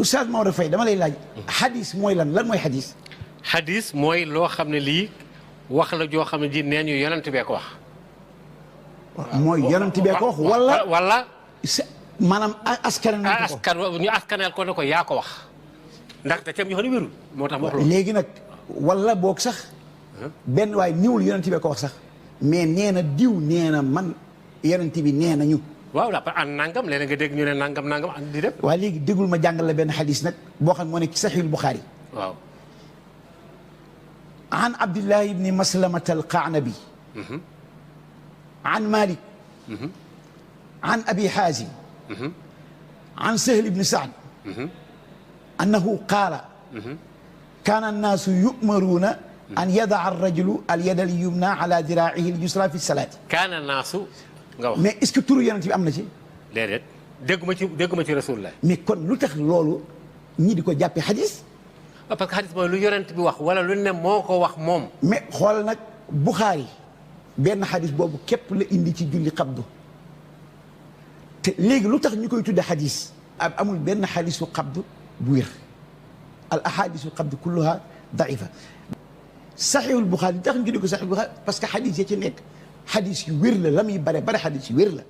Oustaz Maodo Faye dama lay laaj. xadis mooy lan mooy xadis. xadis mooy loo xam ne lii wax la joo xam ne ji nee ñu yonent bee ko wax. mooy yonent bee ko wax wala. maanaam askanal ko ne ko yaa ko wax. ndax te tam yoo xam ne wérul moo tax ma wax loolu. léegi nag wala boog sax. benn waaye niwul yonent bee ko wax sax. mais nee na diw nee na man yonent bi nee nañu. waaw dafa an nangam léeg nga dégg ñu ne nangam di dem. waaye léegi déggul ma jàngal la benn xadis nag boo xam ne moo nekk ci Saxiihul Buxaari. waaw. an Abdillah ibni Maslamata al-Qanabi. an Malik. an Abi Haazim. an Sahl ibni Saad. annahu qaala. kaana annaasu yu'maruuna an yadaa ar-rajulu al-yada al-yumna ala diraa'ihi al-yusra fi salaati. kaana naasu nga wax. mais est-ce que turu yonent bi am na ci. déedéet dégguma ci rasulullah. mais kon lu tax loolu ñii di ko jàppee xadis. parce que xadis mooy lu yonent bi wax wala lu ne moo ko wax moom. mais xool nag Buxaari benn xadis boobu képp la indi ci julli xabdu te léegi lu tax ñu koy tudde xadis. amul benn xadisu xabdu bu wér al ahadisu xabdu kulluha daifa. Saxiihul Buxaari tax ñu tuddee ko Saxiihul Buxaari parce que xadis ya ci nekk xadis yu wér la la muy bare xadis yu wér la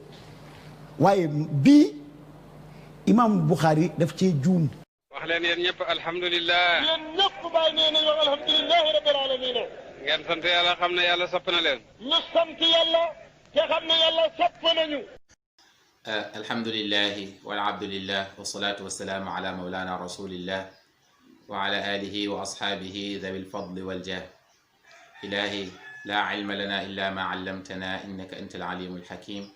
waaye bii imaam Buxaari daf cee juum. wax leen yéen ñëpp alhamdulilah. yéen ñëpp bàyyi nee nañu alhamdulilah rabbil alamin. ngeen sant yàlla xam ne yàlla sopp na leen. ñu sant yàlla te xam ne yàlla sopp nañu. alhamdulilahi walabdulillah wasalaatu wasalaamu ala mawlana rasulillah wa ala alihi wa ashaabihi dawi lfadli waljah. ilahi laa ilma lana illa ma allamtana innaka anta alalimu alhakim.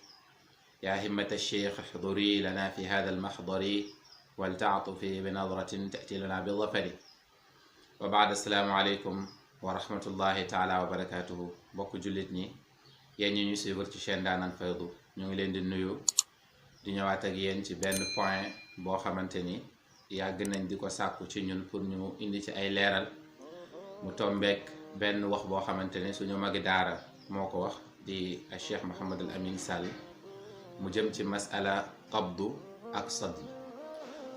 ya himmata alcheikh ixduri lana fi hada almaxdari waltaatufi binadratin tati lana bidafari. wa baad assalaamu aleykum wa rahmatullahi taala wa barakatuhu. bokk jullit ñi yéen ñi ñu suivre ci chaîne Ndaanaan Faydu ñu ngi leen di nuyu di ñëwaat ak yéen ci benn point boo xamante ni yàgg nañ di ko sàkku ci ñun pour ñu indi ci ay leeral mu tombeek benn wax boo xamante ni suñu magi daara moo ko wax di Cheikh Mouhamadul Amin Sall mu jëm ci masala qabdu ak sadl.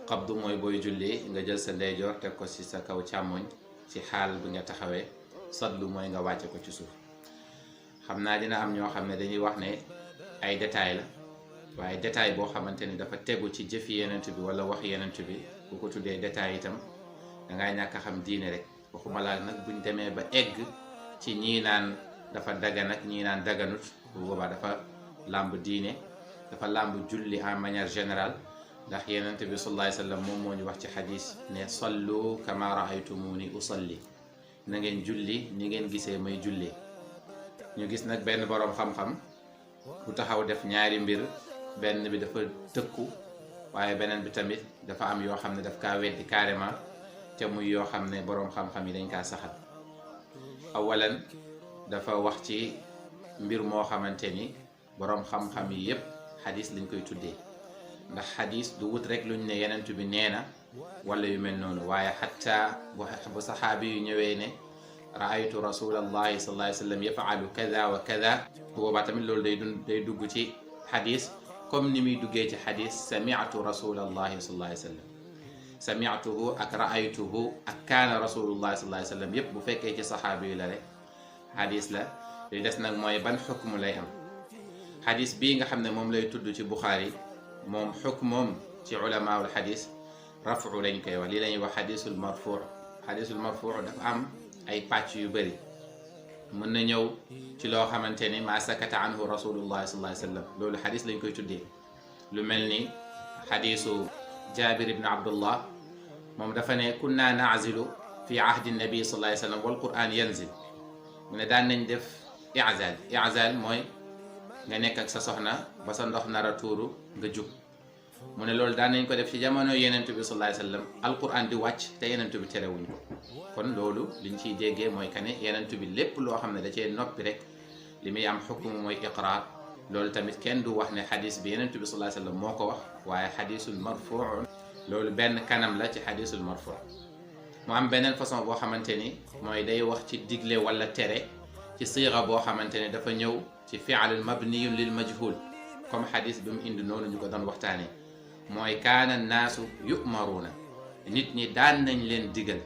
qabdu mooy booy julli nga jël sa ndeyjoor teg ko ci sa kaw càmmoñ ci xaal bi nga taxawee. sadlu mooy nga wàcce ko ci suuf. xam naa dina am ñoo xam ne dañuy wax ne ay détail la waaye détail boo xamante ni dafa tegu ci jëfi yenent bi wala wax yenent bi bu ko tuddee détail itam dangaa ñàkk a xam diine rek. waxuma laa nag buñ demee ba egg ci ñii naan dafa dagan ak ñii naan daganut bu boobaa dafa làmb diine dafa làmb julli en manière générale ndax yenent bi sallallahu alayhi wa sallam moom moo ñu wax ci xadis ne sallu kama raaytumuni usalli na ngeen julli ni ngeen gisee may julli. ñu gis nag benn boroom xam-xam bu taxaw def ñaari mbir benn bi dafa tëkku waaye beneen bi tamit dafa am yoo xam ne daf kaa weddi carrément te muy yoo xam ne boroom xam-xam yi dañ kaa saxal. awalan dafa wax ci mbir moo xamante ni boroom xam-xam yi yépp xadis lañ koy tuddee ndax xadis du wut rek luñ ne yenentu bi nee na wala yu mel noonu waaye xatta bu saxaabi yu ñëwee ne raaytu rasulallahi sallallahu alayhi wa sallam yafaalu kada wa kada bu boobaa tamit loolu day dugg ci xadis comme ni muy duggee ci xadis sami'tu rasulallahi sallallahu alayhi wa sallam. sami'tuhu ak raaytuhu ak kaana rasulullahi sallallahu alayhi wa sallam yépp bu fekkee ci saxaabi yi la rek xadis la. li des nag mooy ban xukm lay am. xadis bii nga xam ne moom lay tudd ci Buxaari moom xukmoom ci ulamaul xadis rafu lañ koy wax lii lañuy wax xadisul marfu. xadisul marfu dafa am ay pàcc yu bëri mën na ñëw ci loo xamante ni ma sakata anhu rasulullahi sallallahu alayhi wa sallam loolu xadis lañ koy tuddee. lu mel ni xadisu Jaabir ibn Abdullah moom dafa ne kunna naazilu fi ahdi nabi sallallahu alayhi wa sallam wal quran yanzil mu ne daan nañ def i'zal mooy nga nekk ak sa soxna ba sa ndox nar a tuuru nga jug mu ne loolu daan nañ ko def ci jamono yenentu bi sallallahu alayhi wasallam alquran di wàcc te yenentu bi terewuñ ko. kon loolu liñ ciy déggee mooy que ne yenentu bi lépp loo xam ne da cee noppi rek li muy am xukm mooy iqraar. loolu tamit kenn du wax ne xadis bi yenentu bi sallallahu alayhi wasallam moo ko wax waaye xadisul marfu loolu benn kanam la ci xadisul marfu. mu am beneen façon boo xamante ni mooy day wax ci digle wala tere ci siira boo xamante ne dafa ñëw ci fi'l mabniyun lil majhul comme xadis bi mu indi noonu ñu ko doon waxtaanee mooy kaana naasu yu'maruuna nit ñi daan nañ leen digal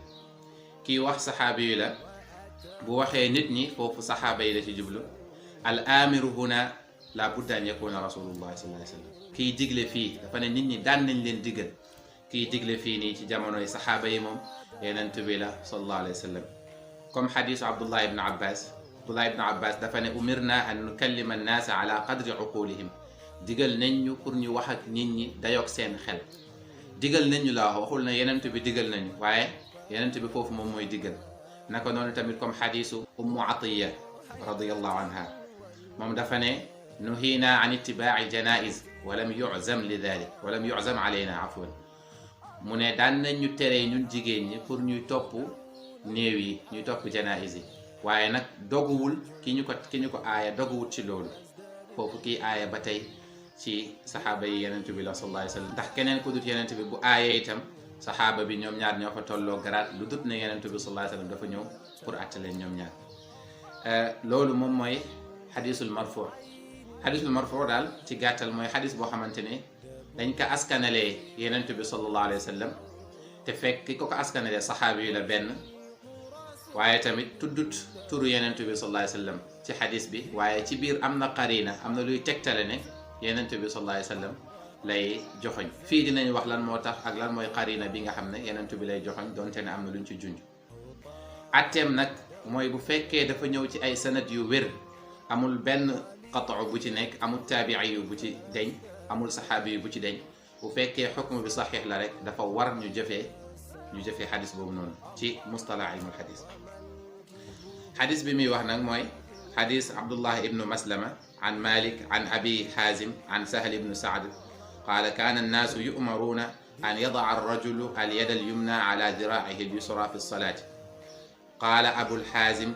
kii wax saxaabi yi la bu waxee nit ñi foofu saxaaba yi la ci jublu al amiru huna la budda an yakuna rasulullahi sallallahu alayhi wa sallam kiy digle fii dafa ne nit ñi daan nañ leen digal kiy digle fii nii ci jamonoy saxaaba yi moom yenent bi la sallallahu alayhi wa sallam comme xadisu abdullah ibn abbas dafa ne umirna an nukallima annaasa ala qadri uqulihim digal nañ ñu pour ñu wax ak nit ñi dayoog seen xel digal nañ ñu la wax waxul na yenent bi digal nañu waaye yenent bi foofu moom mooy digal naka noonu tamit comme xadisu ummu atiya radiyallahu anha moom dafa ne nuhiina an ittibaai janaiz walam yuzam li dalik walam yuzam alayna afwan mu ne daan nañ ñu tere ñun jigéen ñi pour ñuy topp néew yi ñuy topp janaiz yi waaye nag doguwul ki ñu ko aaya doguwul ci loolu foofu kii aaya ba tey ci saxaaba yi yenent bi la sallallahu alayhi wa sallam ndax keneen ku dut yenent bi bu aaya itam saxaaba bi ñoom ñaar ñoo fa tolloo garaat lu dut ne yenent bi sallallahu alayhi wa sallam dafa ñëw pour àtte leen ñoom ñaar loolu moom mooy xadisul marfu daal ci gàttal mooy xadis boo xamante ne dañ ko askanalee yenent bi sallallahu alayhi wa sallam te fekk ki ko askanalee saxaabi yi la benn waaye tamit tuddut turu yenent bi sallallahu alayhi wa sallam ci xadis bi waaye ci biir am na qarina am na luy tegtale ne yenent bi sallallahu alayhi wa sallam lay joxoñ fii dinañ wax lan moo tax ak lan mooy qarina bi nga xam ne yenent bi lay joxoñ donte ne am na luñ ci junj atteem nag mooy bu fekkee dafa ñëw ci ay sanad yu wér amul benn qat'u bu ci nekk amul taabii yu bu ci deñ amul saxaabi yu bu ci deñ bu fekkee xukm bi saxiix la rek dafa war ñu jëfee xadis boobu noonu ci mustalah ilmul xadis xadis bi muy wax nag mooy xadis abdullah ibnu maslama an malik an abi xaazim an sahl ibnu saad qaala kaana annaasu yu'maruuna an yadaa arrajulu alyada alyumna ala diraacihi alyusra fi lsalaati qaala abul xaazim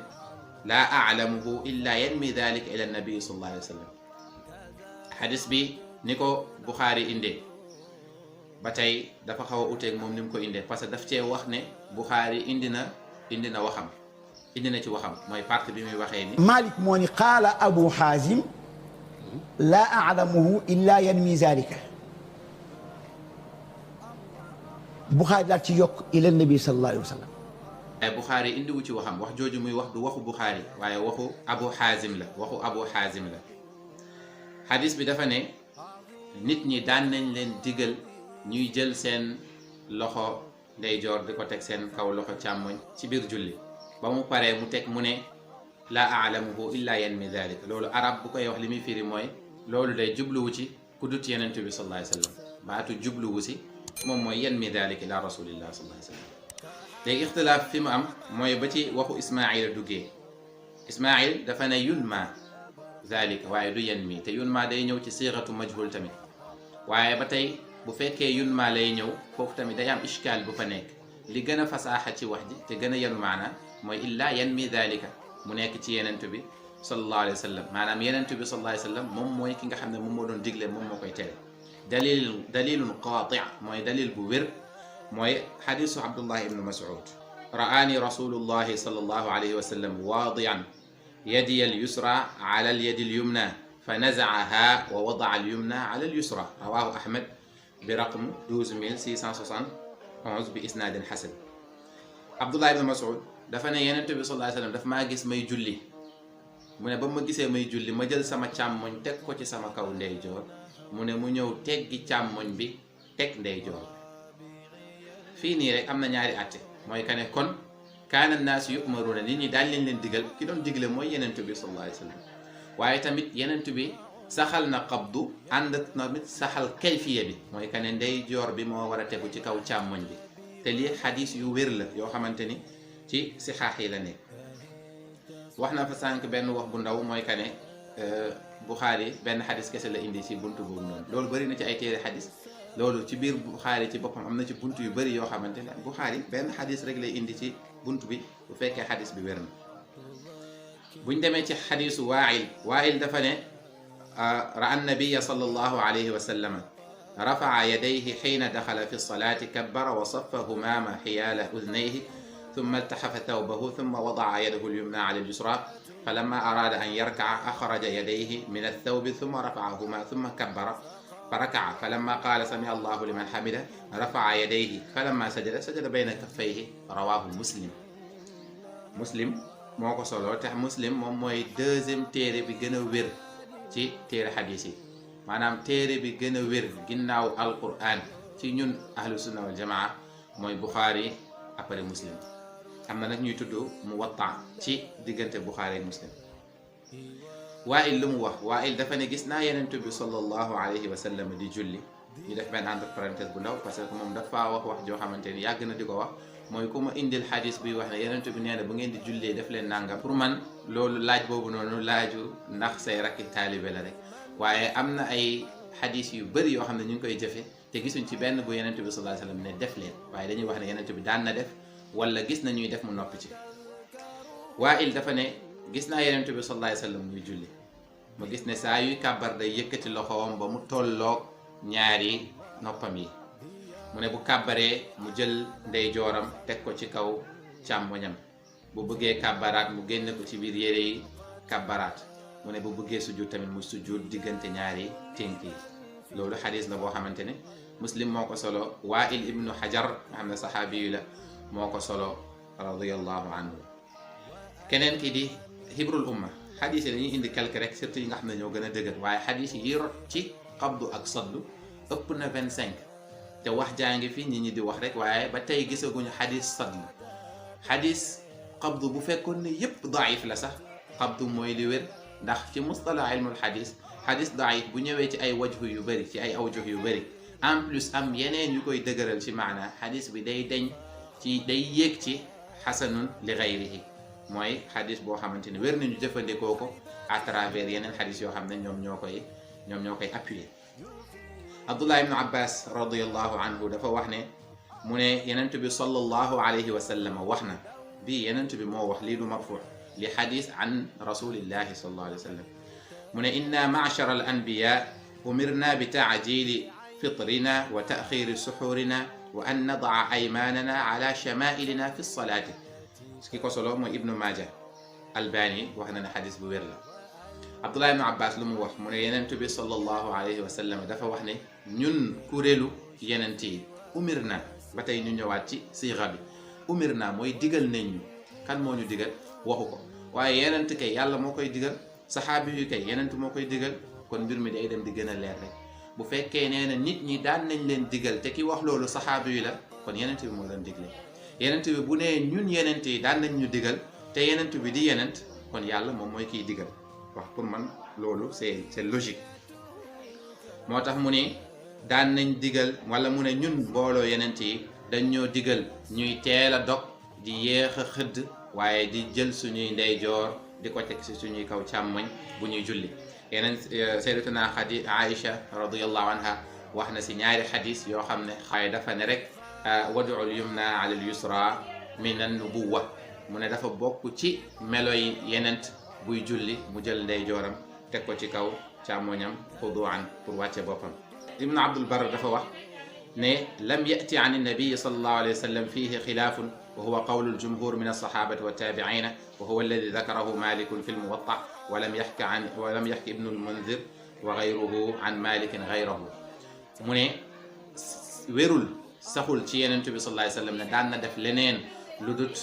laa aclamuhu illa yanmi dalika ila annabii sallallahu alayhi wa sallam xadis bi ni ko Buxaari indee ba tey dafa xaw a uteeg moom ni mu ko indee parce que daf cee wax ne Buxaari indi na waxam indi na ci waxam mooy partie bi muy waxee ni Malik moo ni qaala Abu Xaazim laa aclamuhu illa yanmi zalika Buxaari daal ci yokk ila nabi sallallahu alayhi wa sallam waaye Buxaari indiwu ci waxam wax jooju muy wax du waxu Buxaari waaye waxu Abu Xaazim la xadis bi dafa ne nit ñi daan nañ leen digal ñuy jël seen loxo ndeyjoor di ko teg seen kaw loxo càmmoñ ci biir julli ba mu paree mu teg mu ne laa alamuhu illa yanmi dalik loolu arab bu koy wax li muy firi mooy loolu day jubluwu ci ku dut yenent bi sallallahu alayhi wa sallam baatu jubluwu si moom mooy yanmi dalik ila rasulillah sallallahu alayhi wa sallam léegi ixtilaaf fi mu am mooy ba ci waxu Ismaayil duggee Ismaayil dafa ne yunma zalika waaye du yanmi te yunma day ñëw ci siixatu majhul tamit waaye ba tey bu fekkee yunma lay ñëw foofu tamit day am ishkaal bu fa nekk li gën a fasaaxa ci wax ji te gën a yanu maana mooy illaa yanmi zalika mu nekk ci yenent bi sallallahu alayhi wa sallam maanaam yenent bi sallallahu alayhi wa sallam moom mooy ki nga xam ne moom moo doon digle moom moo koy tere dalilun qaati mooy dalil bu wér mooy xadisu abdullah ibnu mas'ud ra'aani rasulullahi sallallahu alayhi wa sallam waadiyan yadiya al-yusra ala al-yadi al-yumna fa naza'aha wa wada'a al-yumna ala al-yusra rawahu ahmad bi raqm 12671 bi isnaadin hasan abdullah ibnu mas'ud dafa ne yenent bi sallallahu alayhi wa sallam daf maa gis may julli mu ne ba ma gisee may julli ma jël sama càmmoñ teg ko ci sama kaw ndeyjoor mu ne mu ñëw teggi càmmoñ bi teg ndeyjoor fii nii rek am na ñaari àtte mooy que ne kon kaana naasu yu'maruuna nit ñi daal leen digal ki doon digle mooy yenent bi sallallahu alayhi wa sallam waaye tamit yenent bi saxal na qabdu ànd ak tamit saxal kayfiya bi mooy que ne ndeyjoor bi moo war a tegu ci kaw càmmoñ bi te lii xadis yu wér la yoo xamante ni ci sixaax yi la nekk wax na fa sànq benn wax bu ndaw mooy que ne Buxaari benn xadis kese la indi ci buntu boobu noonu loolu bëri na ci ay téere xadis loolu ci biir Buxaari ci boppam am na ci buntu yu bëri yoo xamante ne Buxaari benn xadis rek lay indi ci buntu bi bu fekkee xadis bi wér na buñ demee ci xadisu Waa'il dafa ne ra'a nabiya sallallahu alayhi wa sallam rafa'a yadayhi xiina daxala fi salaati kabbara wa saffa humaama xiyaala udnayhi thumma iltaxafa thawbahu thumma wada'a yadahu al-yumna ala al-yusra falamma araada an yarka'a axraja yadayhi min ath-thawbi thumma rafa'ahuma thumma kabbara فركع فلما قال سمع الله لمن حمده رفع يديه فلما سجد بين كفيه رواه مسلم. muslim moo ko solo tax muslim moom mooy deuxième téere bi gën a wér ci téere xadiis yi maanaam téere bi gën a wér ginnaaw alquran ci ñun ahlu sunna wal jamaa mooy buxaari après muslim. am na nag ñuy tudd muwatta ci diggante buxaari ak muslim. Waa'il lu mu wax Waa'il dafa ne gis naa Yonent bi sallallahu alayhi wa sallam di julli. ñu def benn entre parenthèse bu ndaw parce que moom dafa wax joo xamante ni yàgg na di ko wax mooy ku ma indil xadis buy wax ne Yonent bi nee na bu ngeen di jullee def leen nangam. pour man loolu laaj boobu noonu laaju ndax say rakki taalibe la rek waaye am na ay xadis yu bëri yoo xam ne ñu ngi koy jëfe te gisuñ ci benn bu Yonent bi sallallahu alayhi wa sallam ne def leen waaye dañuy wax ne Yonent bi daan na def wala gis na ñuy def mu noppi ci. Waa'il dafa ne gis naa Yonent bi sallallahu alayhi wa sallam muy julli ma gis ne saa yuy kàbbar day yëkkati loxoom ba mu tolloog ñaari noppam yi mu ne bu kàbbaree mu jël ndeyjooram teg ko ci kaw càmmoñam bu bëggee kàbbaraat mu génne ko ci biir yére yi kàbbaraat mu ne bu bëggee sujud tamit mu sujud diggante ñaari tënk yi. loolu xadis la boo xamante ne muslim moo ko solo Waa'il ibnu Hajar nga xam ne saxaabi yu la moo ko solo radiyallahu anhu. keneen ki di hibrul umma xadis yi dañuy indi quelque rek surtout yi nga xam ne ñoo gën a dëgër waaye xadis yi rot ci qabdu ak saddu ëpp na 25 te wax jaa ngi fi nit ñi di wax rek waaye ba tey gisaguñu xadis saddu. xadis qabdu bu fekkoon ne yépp daif la sax qabdu mooy li wér ndax ci mustalah ilmul xadis daif bu ñëwee ci ay wajhu yu bëri ci ay awjuh yu bëri en plus am yeneen yu koy dëgëral ci maana xadis bi day yéeg ci xasanun li gayrihi mooy xadis boo xamante ne wér nañu jëfandikoo ko à travers yeneen xadis yoo xam ne ñoom ñoo koy appuyer. Abdullah ibn Abbas radiyallahu anhu dafa wax ne mu ne Yonent bi sallallahu alayhi wa sallam wax na bii Yonent bi moo wax lii du marfu li xadis an rasulillahi sallallahu alayhi wa sallam mu ne inna ma'shara al anbiya umirna bi ta'jili fitrina wa ta'khiri suxurina wa an nadaa aymanana ala shamailina fi salaati. ki ko solo mooy Ibnu Maaja Albani wax na ne xadis bu wér la. Abdullah ibn Abbas lu mu wax mu ne Yonent bi sallallahu alayhi wa sallam dafa wax ne ñun kuréelu yenent yi umir na ba tey ñu ñëwaat ci siira bi umir na mooy digal nañ ñu. kan moo ñu digal waxu ko waaye yenent kay yàlla moo koy digal saxaabi yu kay yenent moo koy digal kon mbir mi day dem di gën a leer rek bu fekkee nee na nit ñi daan nañ leen digal te ki wax loolu saxaabi yu la kon yenent bi moo leen digle. yenent bi bu nee ñun yenent yi daan nañ ñu digal te yenent bi di yenent kon yàlla moom mooy kiy digal wax pour man loolu c'est logique. moo tax mu ne daan nañ digal wala mu ne ñun mbooloo yenent yi dañ ñoo digal ñuy teel a dog di yéex a xëdd waaye di jël suñuy ndeyjoor di ko teg si suñuy kaw càmmoñ bu ñuy julli. yeneen sayyidatuna Aïcha radiyallahu anha wax na si ñaari xadis yoo xam ne xay dafa ne rek wad'ul yumna ala al yusra min an nubuwa mu ne dafa bokk ci melo yi yenent buy julli mu jël ndeyjooram teg ko ci kaw càmmoñam xuduan pour wàcce boppam. Ibnu Abdul Barr dafa wax ne lam yati an annabii sallallahu alayhi wa sallam fihi xilaafun wa huwa qawlu aljumhur min alsahabati wattabiina wa huwa alladi dakarahu malikun fi lmuwatta wa lam yaxki ibnu almundir wa gayruhu an malikin gayrahu. mu ne wérul saxul ci Yonent bi sallallahu alayhi wa sallam ne daan na def leneen lu dut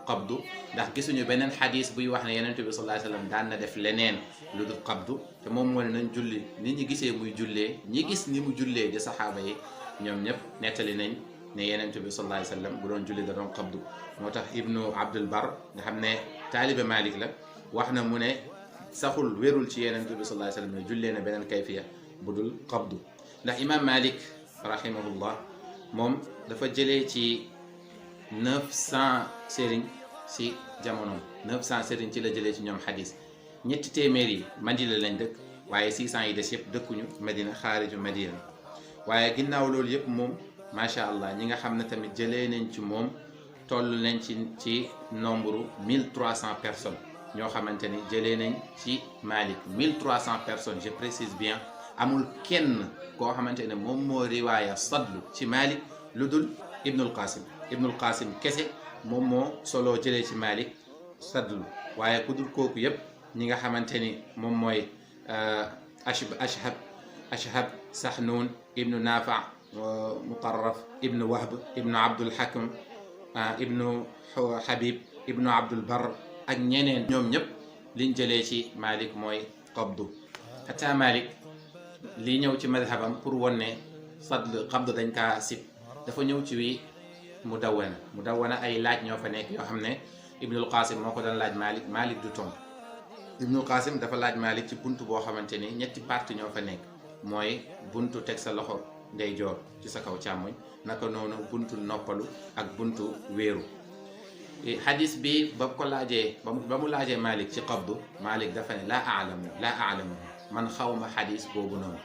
qabdu ndax gisuñu beneen xadis buy wax ne Yonent bi sallallahu alayhi wa sallam daan na def leneen lu dut qabdu te moom moo ne nañ julli ni ñi gisee muy jullee ñi gis ni mu jullee di saxaaba yi ñoom ñëpp nettali nañ ne Yonent bi sallallahu alayhi wa sallam bu doon julli da doon qabdu. moo tax Ibnu Abdul Bar nga xam ne taalibe Malik la wax na mu ne saxul wérul ci Yonent bi sallallahu alayhi wa sallam ne jullee na beneen kayfiya bu dul qabdu ndax imam Malik rahimahullah moom dafa jëlee ci 900 sëriñ si jamonoom 900 sëriñ ci la jëlee ci ñoom xadis ñetti téeméer yi Madina lañ dëkk waaye 600 yi des yëpp dëkkuñu Madina xaariju Madina waaye ginnaaw loolu yëpp moom macha allah ñi nga xam ne tamit jëlee nañ ci moom toll nañ ci nombre 1300 personnes ñoo xamante ni jëlee nañ ci Malik 1300 personnes je précise bien amul kenn koo xamante ne moom moo riwaaya sadlu ci Malik lu dul Ibnul Qasim kese moom moo solo jëlee ci Malik sadlu waaye ku dul kooku yëpp ñi nga xamante ni moom mooy Ashhab Ashhab Sahnun ibnu Nafa Mutarraf ibnu Wahb ibnu Abdul Hakim ibnu Habib ibnu Abdul Bar ak ñeneen ñoom ñëpp liñ jëlee ci Malik mooy qabdu. xataa Malik li ñëw ci madhabam pour won ne qabdu dañ kaa sib dafa ñëw ci wi Mudawwana ay laaj ñoo fa nekk yoo xam ne Ibnul Qasim moo ko doon laaj Malik du tontu. Ibnul Qasim dafa laaj Malik ci buntu boo xamante ni ñetti parti ñoo fa nekk mooy buntu teg sa loxo ndeyjoor ci sa kaw càmmoñ naka noonu buntu noppalu ak buntu wéeru. xadis bi ba ko laajee ba mu laajee Malik ci qabdu Malik dafa ne laa aalamu man xawma xadis boobu noonu.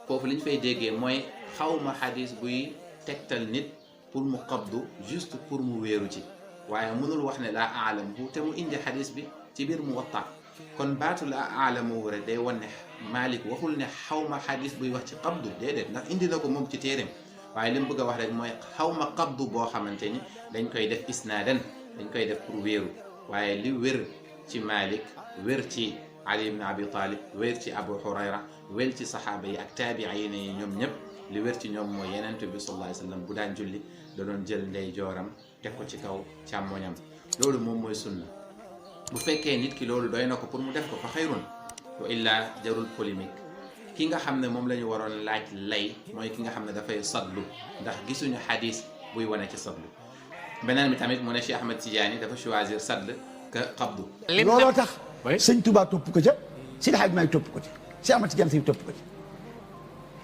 foofu li ñu fay déggee mooy xawma xadis buy tegtal nit pour mu qabdu juste pour mu wéeru ci waaye mënul wax ne laa aalamu te mu indi xadis bi ci biir Muwatta. kon baatu laa aalamu rek day wan ne Malik waxul ne xawma xadis buy wax ci qabdu déedéet ndax indi na ko moom ci téeréem waaye li mu bëgg a wax rek mooy xawma qabdu boo xamante ni dañ koy def isnaadan dañ koy def pour wéeru waaye li wér ci Malik wér ci Ali ibn Abi Talib wér ci Abu Hurayra wér ci saxaaba yi ak taabiin yi ñoom ñëpp li wér ci ñoom mooy Yonent bi sallallahu alayhi wa sallam bu daan julli da doon jël ndey jooram teg ko ci kaw càmmoñam loolu moom mooy sunna. bu fekkee nit ki loolu doy na ko pour mu def ko fa xayrun wa illaa jarul polémique. ki nga xam ne moom la ñu waroon laaj lay mooy ki nga xam ne dafay sadlu ndax gisuñu xadis buy wane ci sadlu. beneen bi tamit mu ne Cheikh Ahmed Tidiane dafa choisir sadl que qabdu. looloo tax sëñ Touba topp ko ca Seydi Hadji Malick topp ko ci Cheikh Ahmed Tidiane Sy topp ko ci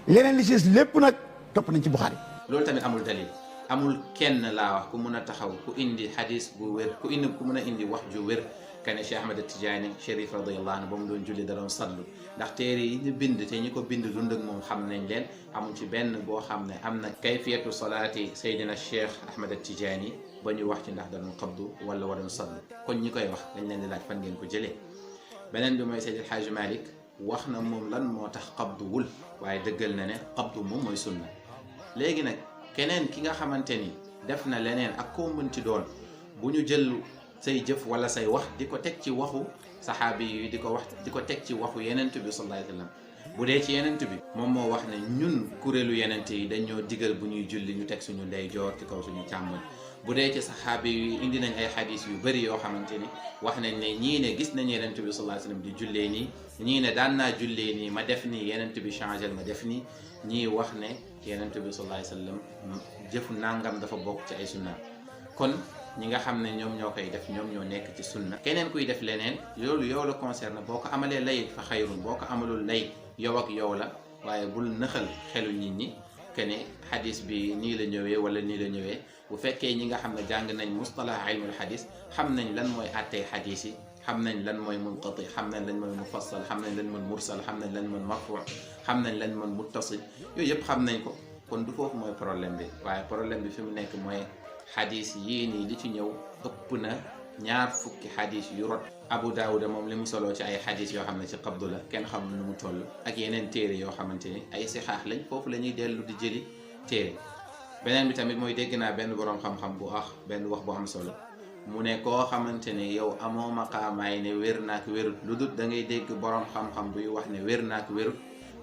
leneen li ci des lépp nag topp nañ ci Buxaari. loolu tamit amul dalil amul kenn laa wax ku mun a taxaw ku indi xadis bu wér ku mun a indi wax ju wér kane Cheikh Ahmed Tidiane Chérif radiyallahu anhu ba mu doon julli da doon sadlu ndax téere yi ñu bind te ñi ko bind dund ak moom xam nañ leen amul ci benn boo xam ne am na kayfiyatu salaati Seydina Cheikh Ahmed Tidiane ba ñu wax ci ndax da doon qabdu wala wa doon sadlu kon ñi koy wax dañ leen di laaj fan ngeen ko jëlee. beneen bi mooy Seydi El Hadji Malick wax na moom lan moo tax qabdu wul waaye dëggal na ne qabdu moom mooy sunna. léegi nag keneen ki nga xamante ni def na leneen ak koo mënti doon bu ñu jël say jëf wala say wax di ko teg ci waxu saxaabi yi di ko teg ci waxu yenent bi sallallahu alayhi wa sallam bu dee ci yenent bi moom moo wax ne ñun kuréelu yenent yi dañoo digal bu ñuy julli ñu teg suñu ndeyjoor ci kaw suñu càmmoñ. bu dee ci saxaabi yi indi nañ ay xadis yu bëri yoo xamante ni wax nañ ne ñii ne gis nañ yenent bi sallallahu alayhi wa sallam di jullee nii ñii ne daan naa jullee nii ma def nii yenent bi changé ma def nii ñii wax ne yenent bi sallallahu alayhi wa sallam jëf nangam dafa bokk ci ay sunna. kon ñi nga xam ne ñoom ñoo koy def ñoom ñoo nekk ci sunna. keneen kuy def leneen loolu yow la concerne boo ko amalee lay fa xayrun boo ko amalul lay yow ak yow la waaye bul nëxal xelu nit ñi que ne xadis bi nii la ñëwee wala nii la ñëwee. bu fekkee ñi nga xam ne jàng nañ mustalah ilmul xadis xam nañ lan mooy àttee xadis yi xam nañ lan mooy munqati xam nañ lan mooy mufassal xam nañ lan mooy mursal xam nañ lan mooy marfu xam nañ lan mooy muttasil yooyu yëpp xam nañ ko kon du foofu mooy problème bi waaye problème bi fi mu nekk mooy xadis yii nii li ci ñëw ëpp na 20 xadis yu rot. Abu Daawuda moom li mu soloo ci ay xadis yoo xam ne ci qabdu la kenn xam nu mu toll ak yeneen téere yoo xamante ni ay sixaax lañ foofu la ñuy dellu di jëli téere. beneen bi tamit mooy dégg naa benn boroom xam-xam bu benn wax bu am solo mu ne koo xamante ne yow amoo maqaamaay ne wér naak wérut lu dut da ngay dégg boroom xam-xam buy wax ne wér naak wérut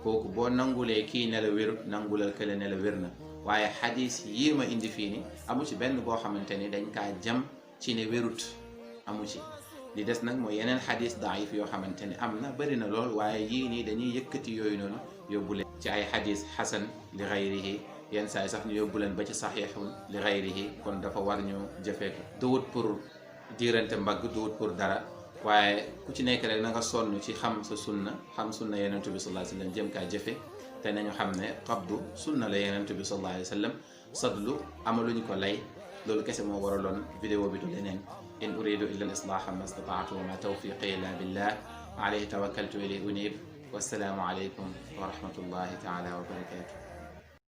kooku boo nangulee kii ne la wérut nangulal kële ne la wér na waaye xadis yii ma indi fii ni amu ci benn boo xamante ni dañ kaa jam ci ne wérut amu ci. li des nag mooy yeneen xadis daif yoo xamante ni am na bëri na lool waaye yii nii dañuy yëkkati yooyu noonu yóbbu leen ci ay xadis xasan li xayrihi yenn saa yi sax ñu yóbbu leen ba ci saxiixun li xayrihi kon dafa war ñu jëfee ko duwut pour diirante mbagg duwut pour dara waaye ku ci nekk rek na nga sonn ci xam sa sunna xam sunna yenentu bi sallallahu alayhi wa sallam jëm kaa jëfe te nañu xam ne qabdu sunna la yenentu bi sallallahu alayhi wa sallam sadlu amaluñ ko lay loolu kese moo waraloon vidéo bi du leneen in uridu illa al islaha ma stataatu wa ma tawfiqi illa billah alayhi tawakkaltu wa ilayhi unib wassalaamu alaykum wa rahmatullahi taala wa barakatuh